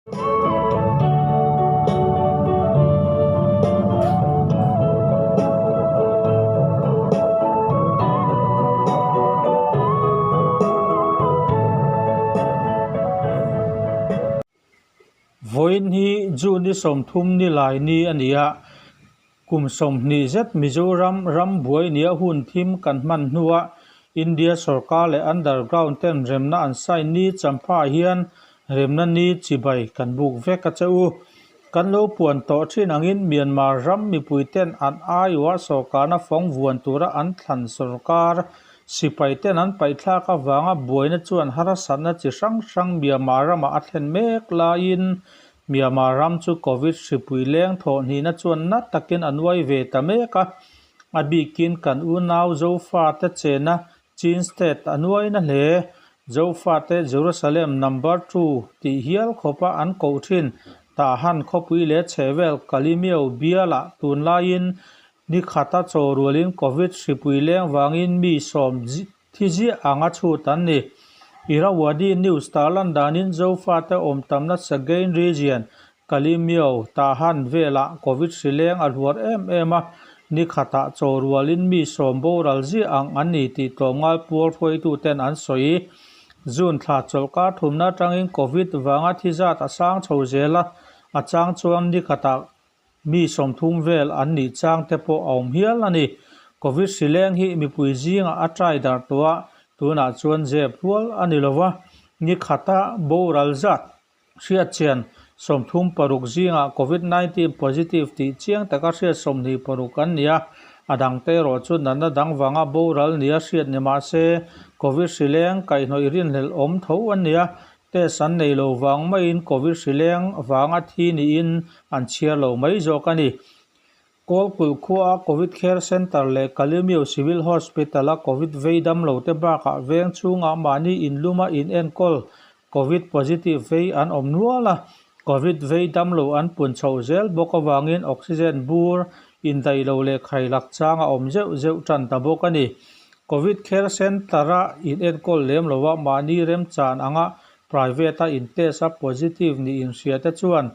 Vawiin hi June ni 30 ni lai ni a ni a, kum 20 zet Mizoram ram buai nia hun thim kan hman hnuah India sorkar leh underground ten remna an sign ni champhaah hian remna ni chibai kan buk vek a che u. Kan lo puan tawh thin angin Myanmar ram mipui ten an aiawha sorkarna fawng vuan tura an thlan sorkar sipai ten an paihthlak avanga buaina chuan harsatna chi hrang hrang Myanmar ramah a thlen mek laiin Myanmar ram chu Covid hripui leng thawh hnihna chuan na takin a nuai ve ta mek a. A bikin kan unau Zofate chena Chin State a nuaina hle. Zofate Jerusalem number two tih hial khawpa an koh thin Tahan khawpui leh chhehvel Kalimio bialah tunlaiin ni khata chaw rualin Covid hripui leng vangin mi sawm thi ziah anga chhut an ni. Irrawaddy News tarlan danin Zofate awm tamna Sagaing Region Kalimio, Tahan velah Covid hri leng a hluar em em a, ni khatah chaw rualin mi sawm boral ziah ang an ni tih tlawmngal pual hruaituten an sawi. June thla chawlhkar thumna atangin Covid vanga thi zat a sang chho zel a, a chang chuan ni khatah mi 30 vel an nih chang te pawh a awm hial a ni. Covid hri leng hi mipui zingah a trai darh tawh a, tunah chuan zep rual a ni lo va, ni khata boral zat Hriatchian, 36 zingah Covid 19 positive tih chiang taka hriat 26 an ni a, a dangte erawh chu natna dang vanga boral nia hriat ni mah se, Covid hri leng kaihhnawih rinhlelh awm tho an ni a, test an nei lo vang maiin Covid hri leng vanga thi niin an chhiar lo mai zawk a ni. Kawlkulh khuaa Covid Care Centre leh Kalemyo Civil Hospital-a Covid vei damlote bakah veng chhungah mahni inluma inenkawl Covid positive vei an awm nual a, Covid vei damlo an pun chhoh zel bawk avangin oxygen bur indaih lo leh khailak chang a awm zeuh zeuh tan ta bawk a ni. Covid Care Centre-a inenkawl lem loha mahni remchan anga Private-a in-test a positive nih inhriate chuan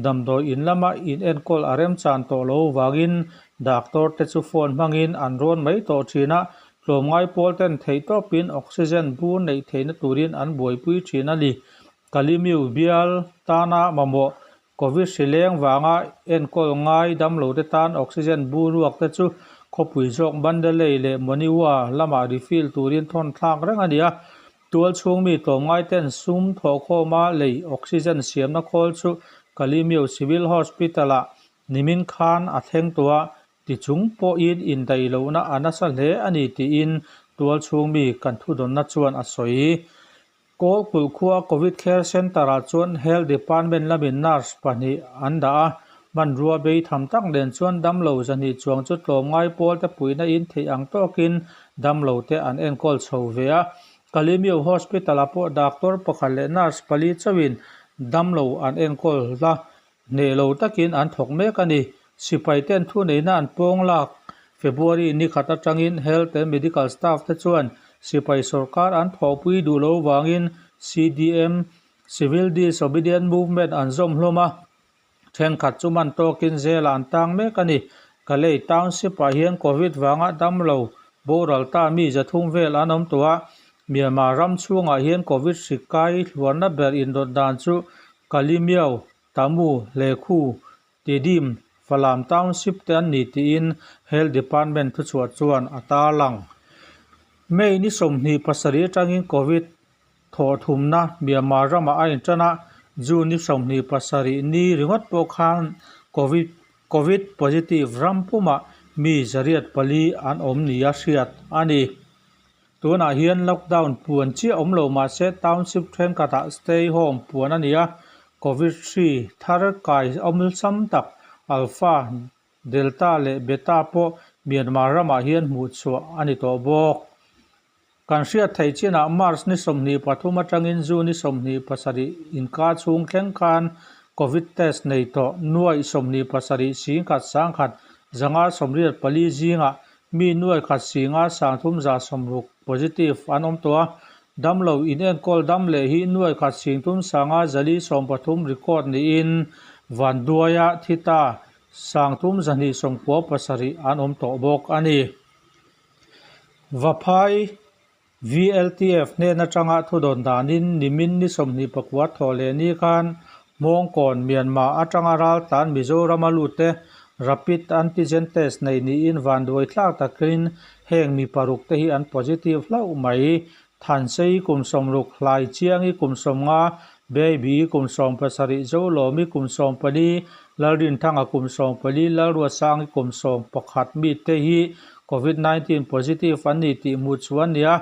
damdawi in lama inenkawl a remchan tawh lo vangin doctor te chu phone hmangin an rawn mai tawh thin a, tlawmngai pawl ten theihtawpin oxygen bur neih theihna turin an buaipui thin a ni. Kalimiu bial tana mamawh Covid hri leng vanga enkawl ngai damlote tan oxygen bur ruak te chu khawpui zawk Mandalay leh Monywa lamah refill turin thawn thlak reng a ni a. Tual chhung mi tlawmngai ten sum thawhkhawma lei oxygen siamna khawl chu Kalemyo Civil Hospital-ah nimin khan a thleng tawh a, tichung pawhin indaih lohna a nasa hle a ni tiin tual chhung mi kan thudawnna chuan a sawi. Kawlkulh khua Covid Care Centre-ah chuan Health Department lamin nurse pahnih an dah a, hmanrua bei tham tak nen chuan damlo 200 chuang chu tlawmngai pawlte puihna in theih ang tawkin damlote an enkawl chho ve a. Kalemyo Hospital-ah pawh doctor pakhat leh nurse pali chauhin damlo an enkawl la, hneh lo takin an thawk mek a ni. Sipaiten thuneihna an pawng lak February ni khat atangin Health and Medical Staff te chuan sipai sorkar an thawhpui duh lo vangin CDM, Civil Disobedient Movement, an zawm hlawm a. Thenkhat chu man tawkin zelah an tang mek a ni. Kalay Township-ah hian Covid vanga damlo boral ta mi 300 vel an awm tawh a. Myanmar ram chhungah hian Covid hri kai hluarna ber indawt dan chu Kalemyo, Tamu, Hlekhu, Tedim, Falam Township te an ni tiin Health Department thuchhuah chuan a tarlang. May ni 27 atangin Covid Thawhthumna Myanmar ramah a inṭan a, June ni 27 ni ringawt pawh khan Covid Covid positive ram pumah mi 404 an awm nia hriat a ni. Tunah hian lockdown puan chiah awm lo mah se township thenkhatah stay home puan a ni a, Covid hri thar kai awmsam tak Alpha, Delta leh Beta pawh Myanmar ramah hian hmuhchhuah a ni tawh bawk. Kan hriat theih chinah March ni 23 atangin June ni 27 inkar chhung thleng khan Covid test nei tawh nuaih 27 singkhat sangkhat 584 zingah mi nuaih khat singa 360 positive an awm tawh a. Damlo inenkawl dam leh hi nuai khat singthum sanga zali 13 record niin vanduaia thi ta sangthum 297 an awm tawh bawk a ni. Vaphai VLTF hnen atanga thudawn danin nimin ni 29 thawh leh ni khan Hmawngkawn Myanmar atanga raltlan Mizorama lutte rapid antigen test nei niin vanduai thlak takin heng mi paruk te hi an positive hlauh mai. Thansei kum 60, Hlaichiangi kum 50, Baby kum 17, Zolawmi kum 14, Lalrinthanga kum 14, Lalruatsangi kum 11 mite hi Covid-19 positive an ni tih hmuh chu an ni a.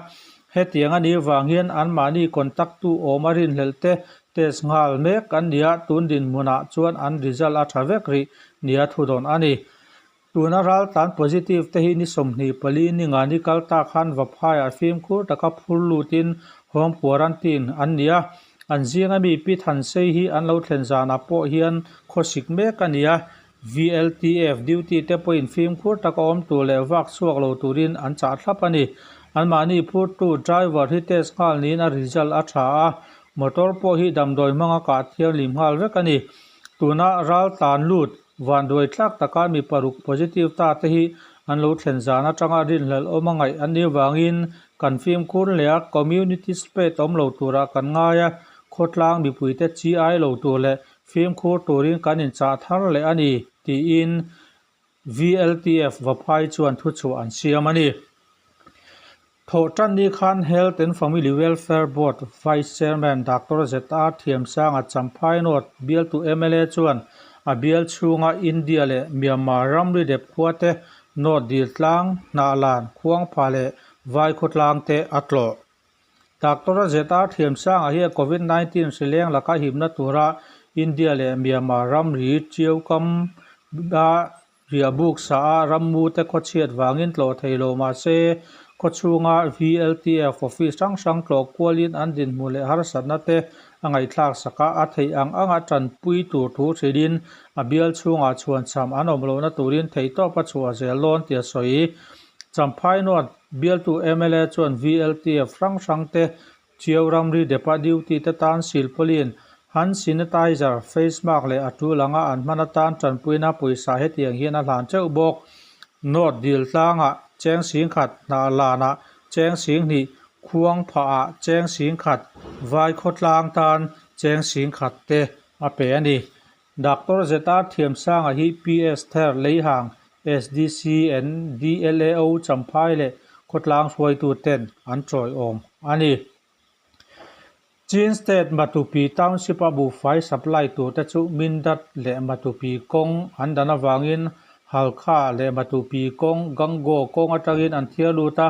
Hetiang a nih vang hian anmahni contact tu awm a rinhlelh te test nghal mek an ni a, tun dinhmunah chuan an result a tha vek rih nia thudawn a ni. Tuna raltlan positive te hi ni 24 ni nga ni kal ta khan Vaphaiah fimkhur taka phur lutin home quarantine an ni a. An zinga mi Pi Thansei hi an lo thlen zanah pawh hian khawsik mek a ni a. VLTF duty te pawhin fimkhur taka awm tur leh vak chhuak lo turin an chah thlap a ni. Anmahni phurtu driver hi test nghal niin a result a tha a, motor pawh hi damdawi hmanga kah thianghlim nghal vek a ni. Tuna raltlan lut vanduai thlak taka mi paruk positive ta te hi an lo thlen zan atanga rinhlelh awm a ngaih an nih vangin kan fimkhur leh a, community spread awm lo turah kan ngai a, khawtlang mipuite chi ai lo tur leh fimkhur turin kan inchah thar leh a ni, tiin VLTF Vaphai chuan thuchhuah an siam a ni. Thawhtanni khan Health and Family Welfare Board Vice Chairman Doctor ZR Thiamsanga Champhai North bialtu mla chuan a bial chhunga India leh Myanmar ramri dep khuate North Diltlang, Hnahlan, Khuangpha leh Vaikhawtlang te a tlawh. Doctor ZR Thiamsanga hian Covid-19 hri leng laka himna tura India leh Myanmar ramri Chiaukam a riahbuk sa a rammu te khawchhiat vangin tlawh thei lo mah se khawchhunga VLTF office hrang hrang tlawh kualin an dinhmuh leh harsatna te a ngaihthlak sak a, a theih ang anga tanpui tur thu hrilhin a bial chhungah chhuanchham an awm lohna turin theihtawp a chhuah zel dawn tih a sawi. Champhai North bialtu mla chuan VLTF hrang hrang te Chiau ramri depa duty te tan silpawlin hand sanitizer, face mask leh a tul anga an hman atan tanpuina pawisa hetiang hian a hlan teuh bawk. North dil tlangah cheng 10,000, hnah lanah cheng 20,000, khuang phahah cheng 10,000, vai khawtlang tan cheng 10,000 te a pe a ni. Doctor ZR Thiamsanga hi PS Ther Leihang SDC and DLAO Champhai leh khawtlang hruaitu ten an tawiawm a ni. Chin State Matupi Township a buhfai supply tur te chu Mindat leh Matupi kawng an dan avangin Halkha leh Matupi kawng Gangaw kawng atangin an thiar lut a,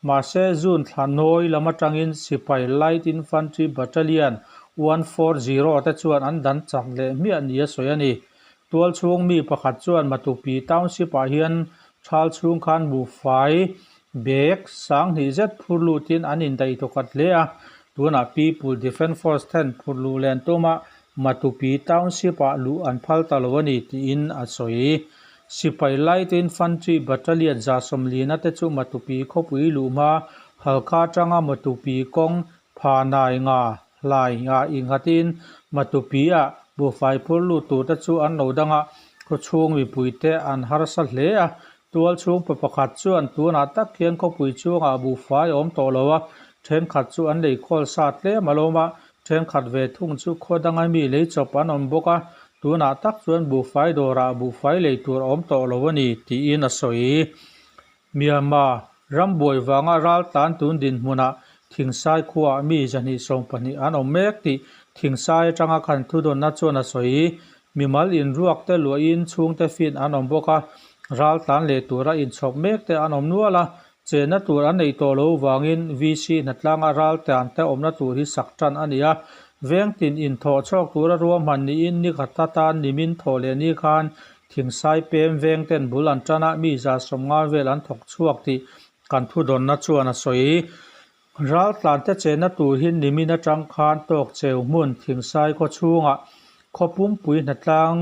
mahse June thla nawi lam atangin Sipai Light Infantry Battalion 140 te chuan an dan chak leh hmiah ni a sawi a ni. Tual chhung mi pakhat chuan Matupi Township-ah hian thal chhung khan buhfai bag 2000 zet phur lutin an indaih thawkhat hle a. Tunah People Defence Force ten phur luh len tuma Matupi Township-ah luh an phal ta lo a ni tiin a sawi. Sipai Light Infantry Battalion 140 te chu Matupi khawpui luh hma Halkha atanga Matupi kawng Phanai nga hlai nga inghatin Matupi-ah buhfai phur lut tur te chu an lo dang a, khawchhung mipui te an harsa hle a. Tual chhung pa pakhat chuan tunah tak hian khawpui chhungah buhfai a awm tawh lo a, thenkhat chu an lei khawl sa tlem a lawm a, thenkhat ve thung chu khaw danga mi lei chawp an awm bawk a, tunah tak chuan buhfai dawrah buhfai lei tur a awm tawh lo a ni tiin a sawi. Myanmar rambuai vanga raltlan tun dinhmunah Thingsai khuaah mi 220 an awm mek tih Thingsai atanga khan thudawnna chuan a sawi. Mimal inruak te luahin chhungte fin an awm bawk a, raltlan leh tura inchhawp mek te an awm nual a, chenna tur an neih tawh lo vangin VC hnatlanga raltlan te awmna tur hi sak tan a ni a. Vengtin inthawh chhawk tura ruahman niin ni khat atan nimin thawh leh ni khan Thingsai pem veng ten bul an tan a, mi 150 vel an thawk chhuak tih kan thudawnna chuan a sawi. Raltlan te chenna tur hi nimin atang khan tawk cheu hmun Thingsai khaw chhungah khaw pumpui hnatlang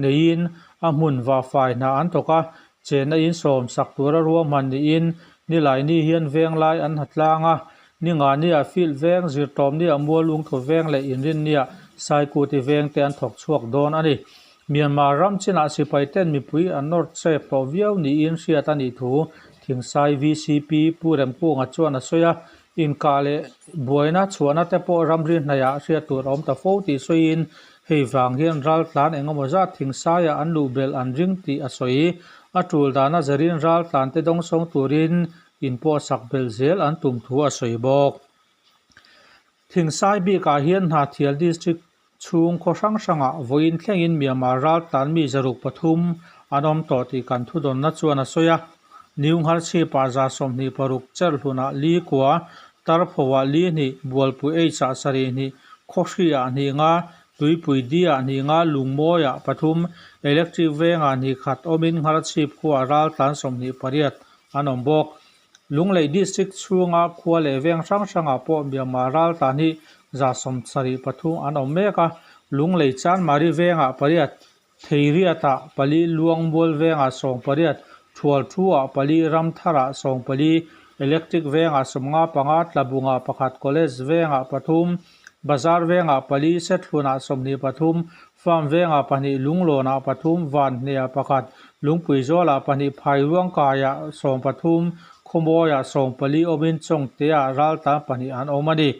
neiin a hmun vahfai hna an thawk a, chenna in sawm sak tura ruahman niin Nilaini hian venglai an hnatlang a. Ningani-ah Field Veng, Zirtawpni-ah Mualungthu Veng leh Inrinni-ah Saikuti Veng te an thawk chhuak dawn a ni. Myanmar ram chinah sipai ten mipui an nawr chep tawh viau niin hriat a nih thu Thingsai vcp Pu Remkunga chuan a sawi a, inkah leh buaina chhuahna te pawh ramri hnaihah hriat tur a awm ta fo tih sawiin hei vang hian raltlan engemaw zat Thingsaiah an luh belh an ring tih a sawi. A tul dana zarin raltlan te dawngsawng turin inpawhsak belh zel an tum thu a sawi bawk. Thingsai bikah hian Hnahthial District chhung khaw hrang hrangah vawiin thlengin Myanmar raltlan mi 303 an awm tawh tih kan thudawnna chuan a sawi a. New Ngharchhipah 26 Cherhlunah li kua, Tarphoah li hnih, Bualpui H-ah sarih hnih, Khawhriah hnih nga, Tuipui D-ah hnih nga, Lungmawiah pathum, Electric Vengah hnih khat awmin Ngharchhip khuaah raltlan 28 an awm bawk. Lunglei District chhunga khua leh veng hrang hrangah pawh Myanmar raltlan hi 73 an awm mek a, Lunglei Chanmari vengah pariat, Theiriatah pali, Luangmual vengah 18, Thualthuah pali, Ramtharah 14, Electric vengah 55, Tlabungah pakhat, College vengah pathum, Bazar vengah pali, Sethlunah 23, Farm vengah pahnih, Lunglawnah pathum, Vanhneah pakhat, Lungpuizawlah pahnih, Phairuangkaiah 13, Khawmawiah 14 awmin Chawngteah raltlan pahnih an awm a ni.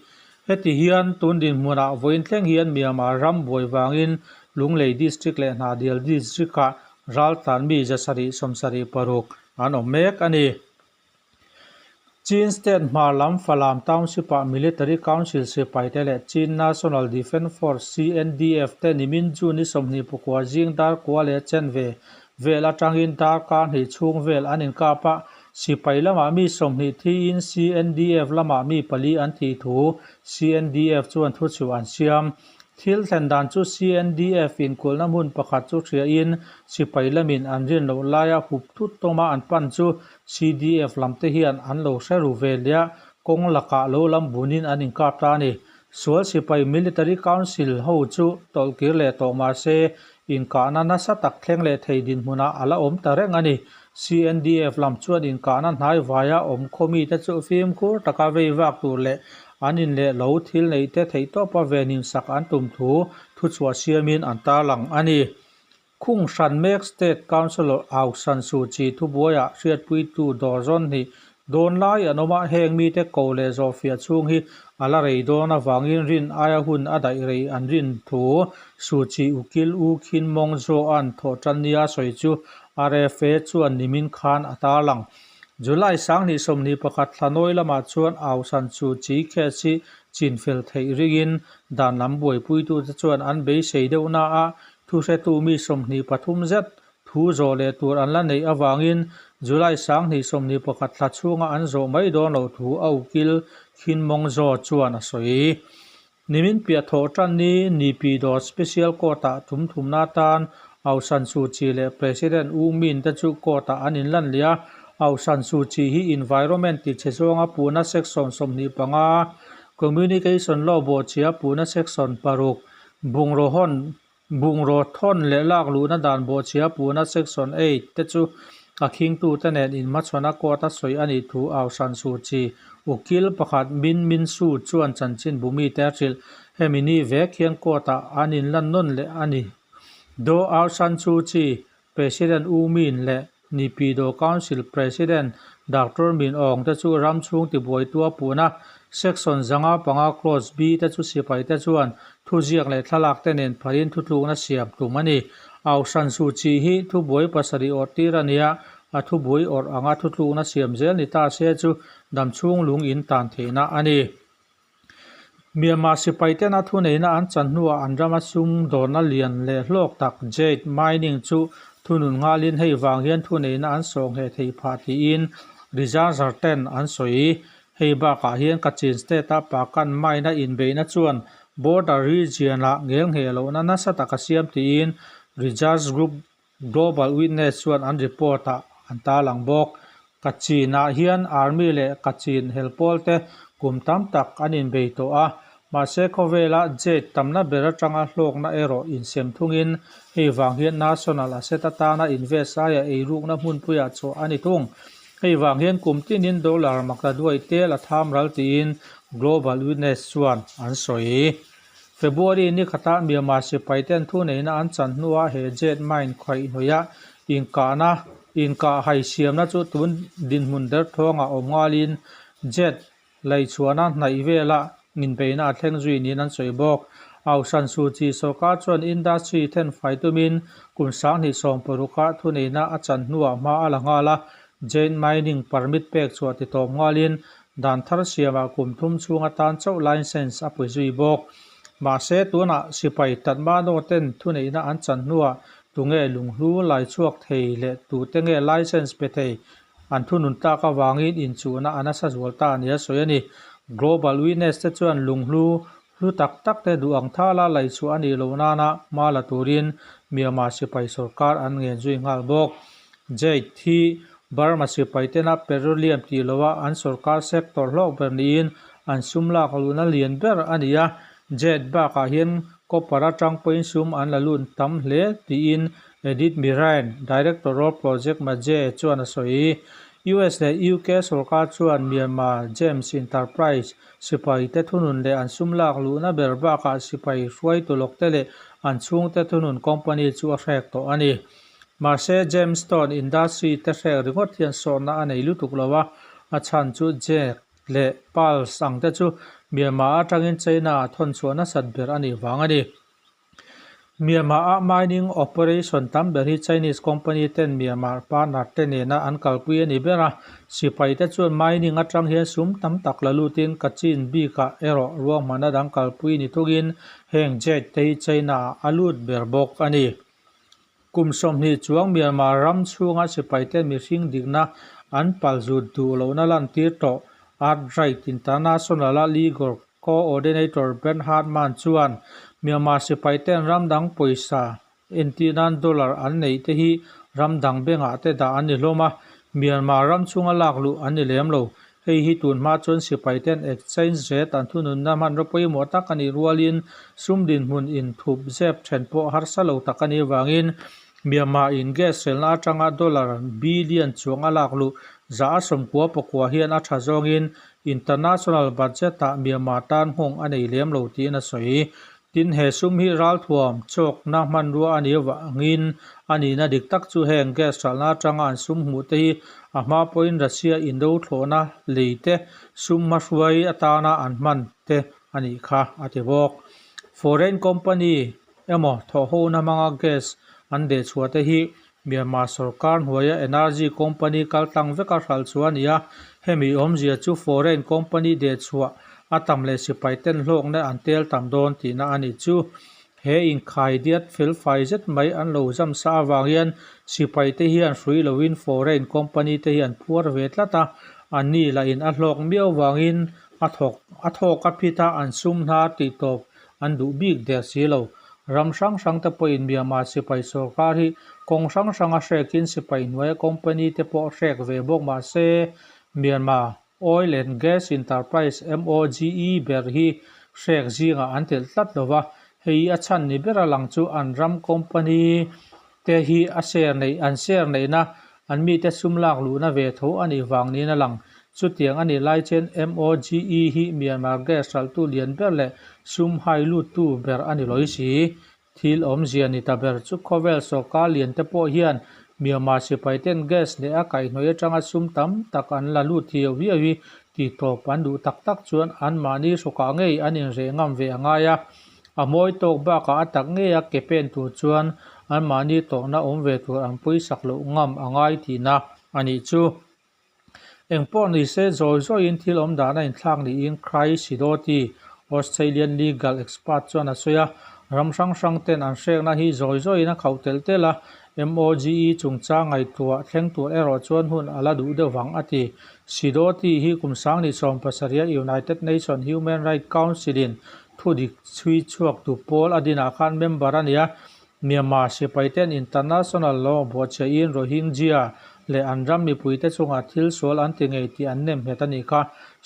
Heti hian tun dinhmunah vawiin thleng hian Myanmar ram buai vangin Lunglei District leh Hnahdial District-ah raltlan mi 776 an awm mek a ni. Chin State hmar lam Falam Township-ah Military Council sipaite leh Chin National Defence Force, CNDF, te nimin June ni 29 zing dar kua leh chen ve vel atangin darkar hnih chhung vel an inkap a, sipai lamah mi 20 thiin CNDF lamah mi pali an thih thu CNDF chuan thuchhuah an siam. Thil thlen dan chu CNDF inkulhna hmun pakhat chu hriain sipai lamin an rin loh laia hup thut tawma an pan chu CDF lam te hian an lo hre ru ve leh a, kawng lakah lo lam bunin an inkap ta a ni. Sual sipai Military Council ho chu tawlhkir leh tawh mah se, inkahna nasa tak thleng leh thei dinhmunah a la awm ta reng a ni. CNDF lam chuan inkahna hnai vaia awm khaw mite chu fimkhur taka vei vak tur leh an in leh lo thil neih te theihtawpa venin sak an tum thu thuchhuah siamin an tarlang a ni. Khung hran mek State Councilor Aung San Suu Kyi thubuaiah hriatpuitu dawr zawn hnih dawn lai an awm a, heng mite ko leh zawhfiah chhung hi a la rei dawn avangin rin aia hun a daih rei an rin thu Suu Kyi ukil U Khin Mong Zaw-a'n thawh tan nia sawi chu RFA chuan nimin khan a tarlang. July 2021 thla nawi lamah chuan Aung San Suu Kyi case hi chinfel theih ringin dan lam buaipuitute chuan an beisei deuh na a, Thuhretu mi 23 zet thu zawh leh tur an la neih avangin July 2021 thla chhunga an zawh mai dawn loh thu a ukil Khin Mong Zaw chuan a sawi. Nimin piah thawh tan ni Naypyidaw Special Court-ah tum thumna atan Aung San Suu Kyi leh President U Myint te chu court-ah an inlan leh a. Aung San Suu Kyi hi Environment tichhe zawnga puhna Section 25, Communication Law bawhchhia puhna Section paruk, Bungraw hawn, bungraw thawn leh lak luhna dan bawhchhia puhna Section 8 te chu a khingtute nen inhmachhawn a court a sawi a nih thu Aung San Suu Kyi ukil pakhat Min Min Su chuan chanchin bumite a hrilh. Hemi ni vek hian court ah an inlan nawn leh a ni. Daw Aung San Suu Kyi President U Myint leh Naypyidaw Council President Doctor Min Aung te chu ram chhung tibuaitua puhna Section 505 Clause B te chu sipai te chuan thuziak leh thlalak te nen pharin thutlukna siam tum a ni. Aung San Suu Kyi hi thubuai pasarih awrh tir a nia, a thubuai awrh anga thutlukna siam zel ni ta se chu damchhung lung in tan theihna a ni. Myanmar sipai tena thuneihna an chan hnuah an rama sum dawrna lian leh hlawk tak Jade Mining chu thunun nghalin hei vang hian thuneihna an sawh ngheh theih phah tiin researcher ten an sawi. Hei bakah hian Kachin State-a Pakan mine-a inbeihna chuan border region-ah ngelngheh lohna nasa tak a siam tiin research group Global Witness chuan an report-ah an tarlang bawk. Kachin-ah hian Army leh Kachin helpawl te kum tam tak an inbei tawh a, mahse khawvela jade tamna ber atanga hlawkna erawh insem thungin hei vang hian National Asset atana invest aia eirukna hmunpuiah chhuah a ni thung. Hei vang hian kum tinin dollar maktaduai tel a tham ral tiin Global Witness chuan an sawi. February ni khatah Myanmar sipai ten thuneihna an chan hnuah he jade mine khaihhnawih a inkahna inkahhai siamna chu tun dinhmun derthawngah awm nghalin jade laihchhuahna hnaih velah inbeihna a thleng zui niin an sawi bawk. Aung San Suu Kyi sorkar chuan industry thenfai tumin kum 2016 ah thuneihna a chan hnuah hma a la nghal a, jade mining permit pek chhuah ti tawp nghalin Dan thar siamah kum thum chhung atan chauh license a pe zui bawk. Mahse, tunah sipai Tatmadaw ten thuneihna an chan hnuah tunge lunghlu lai chhuak thei leh tute nge license pe thei an thunun tlak avangin inchuhna a nasa zual ta nia sawi a ni. Global Witness te chuan lunghlu hlu tak tak te duh ang thala lai chhuah a nih loh nana hma la turin Myanmar sipai sorkar an ngen zui nghal bawk. Jade hi Burma sipai tena petroleum tih loha an sorkar sector hlawk ber niin an sum lak luhna lian ber a ni a, Jade bakah hian copper atang pawhin sum an la lut tam hle tiin Edith Mirain, Director of Project Maje chuan a sawi. US leh UK sorkar chuan Myanmar Gems Enterprise sipaite thunun leh an sum lak luhna ber bakah sipai hruaitu lawkte leh an chhungte thunun company chu a hrek tawh a ni. Mahse, Gemstone industry te hrek ringawt hian sawhna a nei lutuk lo a, a chhan chu Jade leh Pearls ang te chu Myanmar atangin China ah thawn chhuah nasat ber a nih vang a ni. Myanmar ah mining operation tam ber hi Chinese company ten Myanmar partner te nena an kalpui a ni ber a, sipai te chuan mining atang hian sum tam tak la lutin Kachin bikah erawh ruahmanna dang kalpui ni thungin heng Jade te hi China ah a lut ber bawk a ni. Kum 20 chuang Myanmar ram chhunga sipaite mihring dikna an palzut duh lohna lantir tawh Earth Right International-a Legal Coordinator Bernhard Mann chuan Myanmar sipaiten ram dang pawisa entir nan dollar an neih te hi ram dang bengah te dah an ni hlawm a, Myanmar ram chhunga lak luh an ni lem lo. Hei hi tun hma chuan sipaiten exchange rate an thununna hmanraw pawimawh tak a nih rualin sum dinhmun inthup zep then pawh harsa lo tak a nih avangin Myanmar in gas hrelna atanga dollar billion chuang a lak luh 199 hian a tha zawngin international budget ah Myanmar tan nghawng a nei lem lo tiin a sawi. Tin, he sum hi ralthuam chawkna hmanrua a nih avangin a nihna dik tak chu heng gas hralhna atanga an sum hmuh te hi a hma pawhin Russia indo thlawhna lei te sum hmahruai atana an hman te a nih kha a ti bawk. Foreign company emaw thawhhona hmanga gas an dehchhuah te hi Myanmar sorkar hnuaia energy company kaltlang veka hralh chu a ni a, hemi awmzia chu foreign company dehchhuah a tam leh sipai ten hlawkna an tel tam dawn tihna a ni chu. He inkhaidiat felfai zet mai an lo zam sa avang hian sipai te hian hrui loin foreign company te hi an phuar ve tlat a, anni lahin a hlawk miau vangin a thawk a thawk a phit a an sum hnar tih tawp an duh bik der si lo. Ram hrang hrang te pawhin Myanmar sipai sorkar hi kawng hrang hranga hrekin sipai hnuaia company te pawh hrek ve bawk mah se, Myanmar Oil and Gas Enterprise, MOGE, ber hi hrek zingah an telh tlat lo va, hei a chhan ni bera lang chu an ram company te hi a share neih an share neihna an mite sum lak luhna ve tho a nih vang niin a lang. Chutiang a nih lai chuan MOGE hi Myanmar gas hralhtu lian ber leh sum hai luttu ber a ni lawi si. Thil awmzia ni ta ber chu khawvel sawrkar lian te pawh hian Myanmar sipai ten gas leh a kaihhnawih atanga sum tam tak an la lut hiau hiau hi tihtawp an duh tak tak chuan anmahni hrukah ngei an inreh ngam ve a ngai a. A mawi tawk bakah a tak ngei a ke pen tur chuan anmahni tawhna awm ve tur an puisak loh ngam a ngai tihna a nih chu. Eng pawh ni se zawi zawiin thil awm dan a inthlak niin Craig Sidoti, Australian legal expert chuan a sawi a, ram hrang hrang ten an hrekna hi zawi zawiin a khauh telh telh a, MOGE chungchang ngaihtuah thleng tur erawh chuan hun a la duh deuh vang a ti. Sidoti hi kum 2017 a United Nations Human Rights Council-in Thudik chhui chhuak tu pawl a dinah khan member a ni a, Myanmar sipaiten international law buatchhiahin Rohingya leh an ram mipuite chungah thil sual an ti ngei tih an nem nghet a nih kha.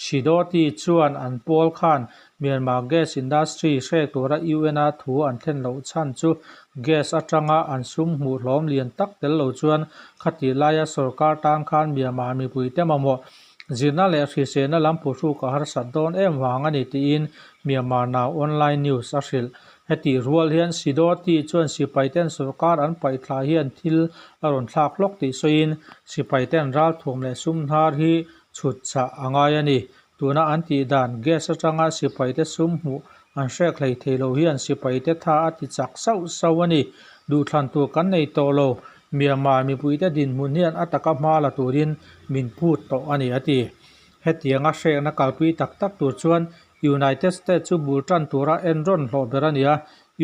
Sidoti chuan an pawl khan Myanmar gas industry hrek tura UN-a thu an thlen loh chhan chu Gas atanga an sum hmuh hlawm lian tak tel lo chuan khatih laia sorkar tan khan Myanmar mipuite mamawh zirna leh hriselna lam phuhruk a harsat dawn em vang a ni tiin Myanmar Now Online News a hrilh. Hetih rual hian Sidoti chuan sipaiten sorkar an paihthla hian thil a rawn thlak hlawk tih sawiin sipaiten ralthuam leh sum hnar hi chhut chah a ngai a ni. Tuna an tih dan, gas atanga sipaite sum hmuh an hrek hlei thei lo hian sipaite tha a ti chak sauh sauh a ni. Duhthlan tur kan nei tawh lo. Myanmar mipuite dinhmun hian a taka hma la turin min phut tawh a ni, a ti. Hetianga hrekna kalpui tak tak tur chuan United States chu bul tan tura enrawn hlawh ber a ni a,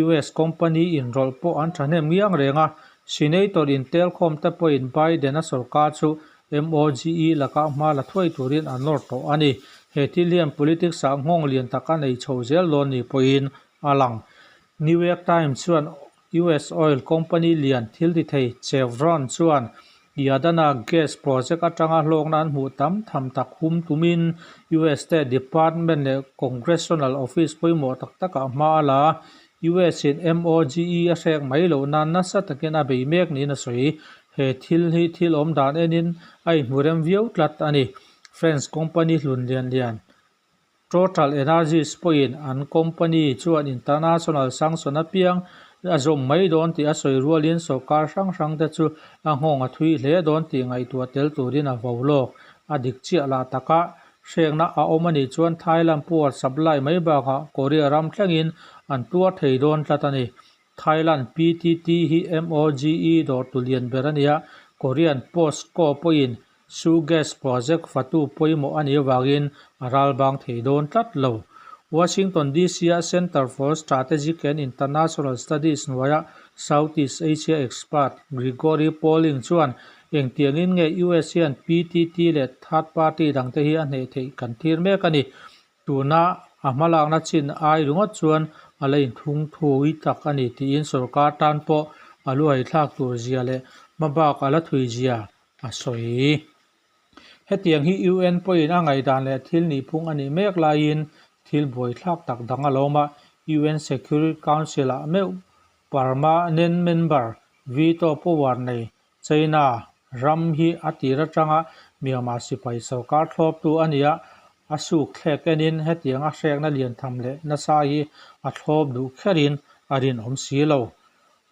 US company inrawlh pawh an thahnem ngiang reng a. Senator intelkhawm te pawhin Biden-a sorkar chu MOGE lakah hma la thuai turin a nawr tawh a ni. He thil hian politics ah nghawng lian tak a nei chho zel dawn ni pawhin a lang. New York Times chuan US oil company lian thil ti thei Chevron chuan Yadana gas project atanga hlawkna an hmuh tam tham tak hum tumin US State Department leh Congressional office pawimawh tak takah hma a la a. US in MOGE a hrek mai loh nan nasa takin a bei mek niin a sawi. He thil hi thil awm dan enin a inhmu rem viau tlat a ni. French company hlun lian lian Total Energies pawhin an company chuan international sanction apiang a zawm mai dawn tih a sawi rualin sorkar hrang hrang te chu a nghawng a thui hle dawn tih ngaihtuah tel turin a vo lawk. A dik chiah lah taka hrekna a awm a nih chuan Thailand power supply mai bakah Korea ram thlengin an tuar thei dawn tlat a ni. Thailand PTT hi MOGE dawrtu lian ber a ni a, Korean POSCO pawhin Su Gas project fatu pawimawh a nih avangin a ral bang thei dawn tlat lo. Washington DC-a Center for Strategic and International Studies hnuaia Southeast Asia expert Gregory Poling chuan engtiangin nge US hian PTT leh third party dangte hi a hneh theih kan thlir mek a ni. Tuna a hmalakna chin ai ringawt chuan a la inthung thui tak a ni tiin sorkar tan pawh a luhaithlak tur zia leh hmabak a la thui zia a sawi. Hetiang hi UN pawhin a ngaihdan leh thil nihphung a nih mek laiin thil buaithlak tak dang a lawm a, UN Security Council-ah meuh permanent member veto power nei China ram hi a tir atanga Myanmar sipai sorkar thlawptu a ni a, a suk thlek enin hetiang a hrekna lian tham leh nasa hi a thlawp duh kherin a rinawm si lo.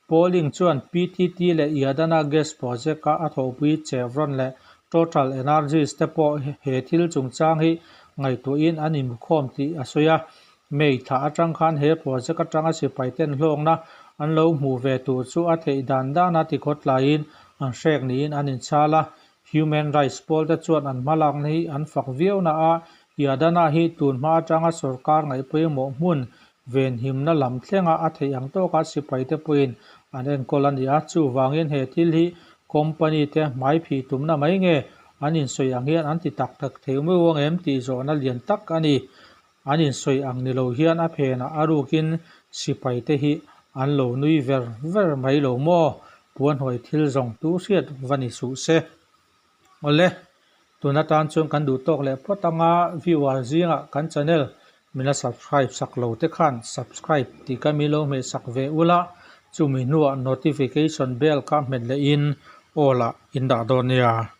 Polling chuan PTT leh Yadana Gas Project-a a thawhpui Chevron leh Total Energies te pawh he thil chungchang hi ngaihtuahin an inhmukhawm tih a sawi a. May thla atang khan he project atanga sipaiten hlawkna an lo hmuh ve tur chu a theih dan dana tikhawtlaiin an hrek niin an inchhal a. Human rights pawl te chuan an hmalakna hi an fak viau na a, Yadana hi tun hma atanga sorkar ngaihpawimawh hmun venhimna lam thlenga a theih ang tawka sipaite pawhin an enkawl a ni a, chuvangin he thil hi company te hmai phih tumna mai nge an insawi ang hian an ti tak tak thei meuh ang em tih zawhna lian tak a ni. An insawi ang ni lo hian a phenah a rukin sipaite hi an lo nui ver ver mai lo maw? Puanhnuai thil zawng tu hriat va ni suh se. Awle, tun atan chuan kan duh tawk leh phawt anga viewer zingah kan channel min la subscribe sak lo te khan subscribe tih ka mi lo hmeh sak ve ula, chumi hnuah notification bell kha hmet lehin all ah in dah dawn nia.